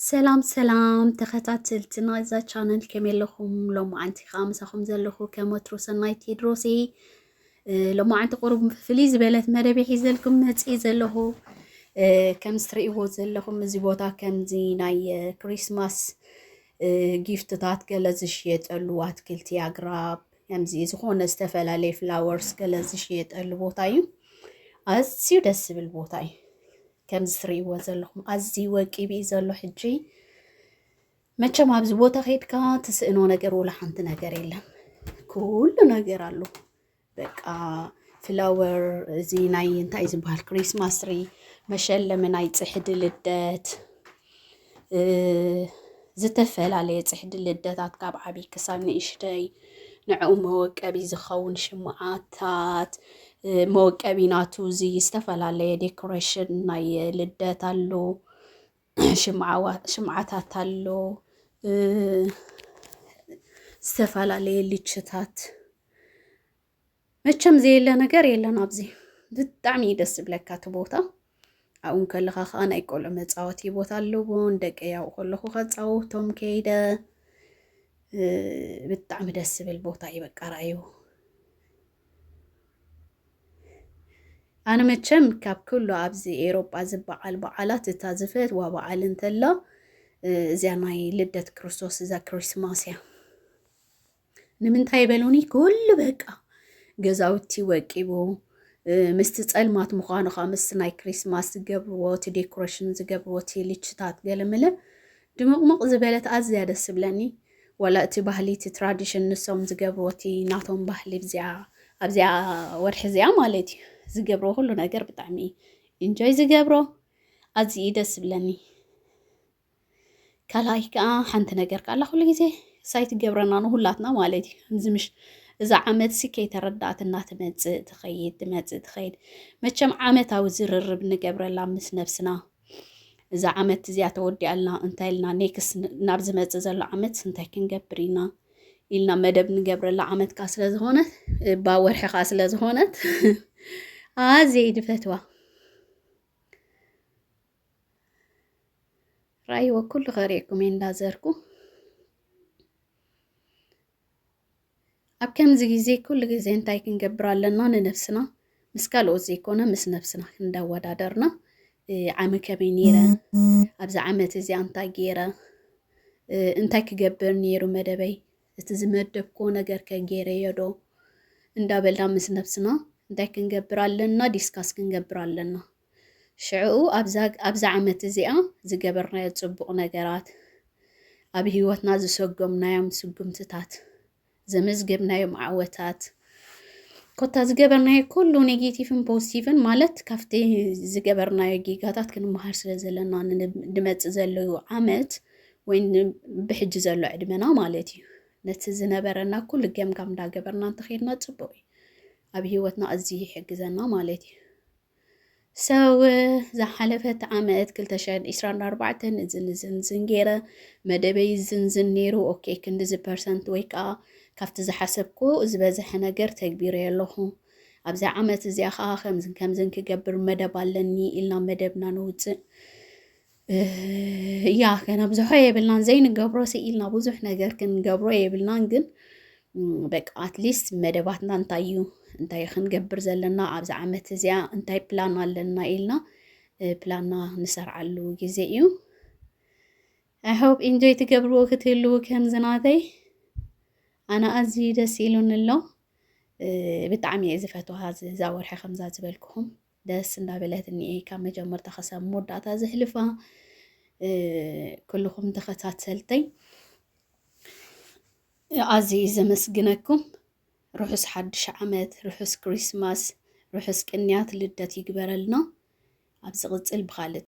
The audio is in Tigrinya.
ሰላም ሰላም ተኸታተልትና እዛ ቻነል፣ ከመይ ኣለኹም? ሎማዓንቲ ከዓ ምሳኹም ዘለኹ ከም ወትሩ ሰናይ ቴድሮስ እየ። እ፣ ሎማዓንቲ ቁሩብ ፍልይ ዝበለት መደብ ሒዘልኩም መፅእ ዘለኹ። እ፣ ከም እትርእይዎ ዘለኹም እዚ ቦታ ከምዚ ናይ፣ እ፣ ክሪስማስ፣ እ፣ ጊፍትታት ገለ ዝሽየጠሉ፣ ኣትክልቲ፣ ኣግራብ፣ ከምዚ ዝኾነ ዝተፈላለየ ፍላወርስ ገለ ዝሽየጠሉ ቦታ እዩ። ኣዝዩ ደስ ዝብል ቦታ እዩ። ከምዚ እትርእይዎ ዘለኹም ኣዝዩ ወቂቡ እዩ ዘሎ ሕጂ። መቸም ኣብዚ ቦታ ከይድካ ትስእኖ ነገር ወላ ሓንቲ ነገር የለን። ኩሉ ነገር ኣሎ። በቃ ፍላወር፣ እዚ ናይ እንታይ ዝበሃል፣ ክሪስማስ ትሪ፣ መሸለሚ ናይ ጽሕዲ ልደት፣ እ፣ ዝተፈላለየ ጽሕዲ ልደታት ካብ ዓብዪ ክሳብ ንእሽተይ፣ ንዕኡ መወቀቢ ዝኸውን ሽምዓታት፣ እ፣ መወቀቢ ናቱ እዚ ዝተፈላለየ ዴኮሬሽን ናይ ልደት ኣሎ። ሽምዓዋ-፣ ሽምዓታት ኣሎ፣ እ፣ ዝተፈላለየ ልችታት። መቸም ዘየለ ነገር የለን ኣብዚ። ብጣዕሚ እዩ ደስ ዝብለካ እቲ ቦታ። ኣብኡ ከለኻ ኸዓ ናይ ቆልዑ መፃወቲ ቦታ ኣለዎ። ንደቀይ ኣብኡ ከለኹ ከፃውቶም ከይደ፣ እ፣ ብጣዕሚ ደስ ዝብል ቦታ እዩ። በቃ ርኣዩ። ኣነ መቸም ካብ ኩሉ ኣብዚ ኤሮጳ ዝበዓል በዓላት እታ ዝፈትዋ በዓል እንተላ፣ እ፣ እዚኣ ናይ ልደት ክርስቶስ፣ እዛ ክሪስማስ እያ። ንምንታይ በሉኒ? ኩሉ በቃ ገዛውቲ ወቂቡ፣ እ፣ ምስቲ ጸልማት ምዃኑ ኸዓ ምስቲ ናይ ክሪስማስ ዝገብርዎ፣ እቲ ዴኮሬሽን ዝገብርዎ፣ እቲ ልችታት ገለመለ ድምቕምቕ ዝበለት ኣዝያ ደስ ትብለኒ። ዋላ እቲ ባህሊ፣ እቲ ትራዲሽን ንሶም ዝገብርዎ፣ እቲ ናቶም ባህሊ ብዚኣ፣ ኣብዚኣ ወርሒ እዚኣ ማለት እዩ፣ ዝገብርዎ ኩሉ ነገር ብጣዕሚ ኢንጆይ ዝገብሮ፣ ኣዝዩ ደስ ዝብለኒ። ካልኣይ ከኣ ሓንቲ ነገር ከኣላ ኩሉ ግዜ ሳይ ትገብረና ንሁላትና ማለት እዩ። ከምዚ ምሽ እዛ ዓመት ሲ ከይተረዳእትና ትመጽእ ትኸይድ፣ ትመጽእ ትኸይድ። መቸም ዓመታዊ ዝርርብ ንገብረላ ምስ ነብስና። እዛ ዓመት እዚኣ ተወዲኣልና እንታይ ኢልና ኔክስት ን-፣ ናብ ዝመጽእ ዘሎ ዓመት እንታይ ክንገብር ኢና ኢልና መደብ ንገብረላ ዓመት ከኣ ስለ ዝኾነት፣ እባ ወርሒ ከኣ ስለ ዝኾነት፣ ኣዝየ ድፈትዋ። ራእይዎ ኩሉ ከርእየኩም እየ እንዳዘርኩ። ኣብ ከምዚ ግዜ ኩሉ ግዜ እንታይ ክንገብር ኣለና? ንነብስና ምስ ካልኦት ዘይኮነ ምስ ነብስና እንዳወዳደርና፣ እ፣ ዓሚ ከመይ ነይረ? ኣብዚ ዓመት እዚኣ እንታይ ገይረ? እ፣ እንታይ ክገብር ነይሩ መደበይ? እቲ ዝመደብክዎ ነገር ከ ገይረዮ ዶ? እንዳበልና ምስ ነብስና እንታይ ክንገብር ኣለና? ዲስካስ ክንገብር ኣለና። ሽዕኡ ኣብዛ፣ ኣብዛ ዓመት እዚኣ ዝገበርናዮ ጽቡቕ ነገራት፣ ኣብ ህይወትና ዝሰጎምናዮም ስጉምትታት፣ ዘመዝገብናዮም ዓወታት፣ ኮታ ዝገበርናዮ ኩሉ ኔጌቲቭን ፖዚቲቭን፣ ማለት ካብቲ ዝገበርናዮ ጌጋታት ክንመሃር ስለ ዘለና፣ ን-፣ ንመጽእ ዘለዉ ዓመት ወይ ን-፣ ብሕጂ ዘሎ ዕድመና ማለት እዩ። ነቲ ዝነበረና ኩሉ ገምጋም እንዳገበርና እንተኸድና ጽቡቕ እዩ። ኣብ ህይወትና ኣዝዩ ይሕግዘና ማለት እዩ። ሰው ዝሓለፈት ዓመት ክልተ ሽሕን ዕስራን ኣርባዕተን እዝን እዝን ዝን ገይረ፣ መደበይ ዝንዝን ነይሩ። ኦኬ፣ ክንድዚ ፐርሰንት ወይ ከዓ ካብቲ ዝሓሰብኩ ዝበዝሐ ነገር ተግቢረ ኣለኹ። ኣብዛ ዓመት እዚኣ ከዓ ከምዝን ከምዝን ክገብር መደብ ኣለኒ ኢልና መደብና ንውፅእ። እ፣ ያ፣ ከነብዝሖ የብልናን፣ ዘይንገብሮ ስኢልና ብዙሕ ነገር ክንገብሮ የብልናን። ግን፣ ም፣ በቃ ኣትሊስት መደባትና እንታይ እዩ፣ እንታይ ክንገብር ዘለና፣ ኣብዚ ዓመት እዚኣ እንታይ ፕላን ኣለና ኢልና፣ እ፣ ፕላንና ንሰርዓሉ ግዜ እዩ። I hope ኢንጆይ ትገብርዎ ክትህልዉ ከምዚ ናተይ። ኣነ ኣዝዩ ደስ ኢሉኒ ኣሎ። እ፣ ብጣዕሚ እየ ዝፈትዋ እዚ፣ እዛ ወርሒ ከምዛ ዝበልኩኹም። ደስ እንዳበለትኒ እየ ካብ መጀመርታ ክሳብ መወዳእታ ዘሕልፋ። እ፣ ኩልኹም ተኸታተልተይ ኣዝየ እየ ዘመስግነኩም። ርሑስ ሓድሽ ዓመት፣ ርሑስ ክሪስማስ፣ ርሑስ ቅንያት ልደት ይግበረልና። ኣብ ዝቕጽል ብኻልእ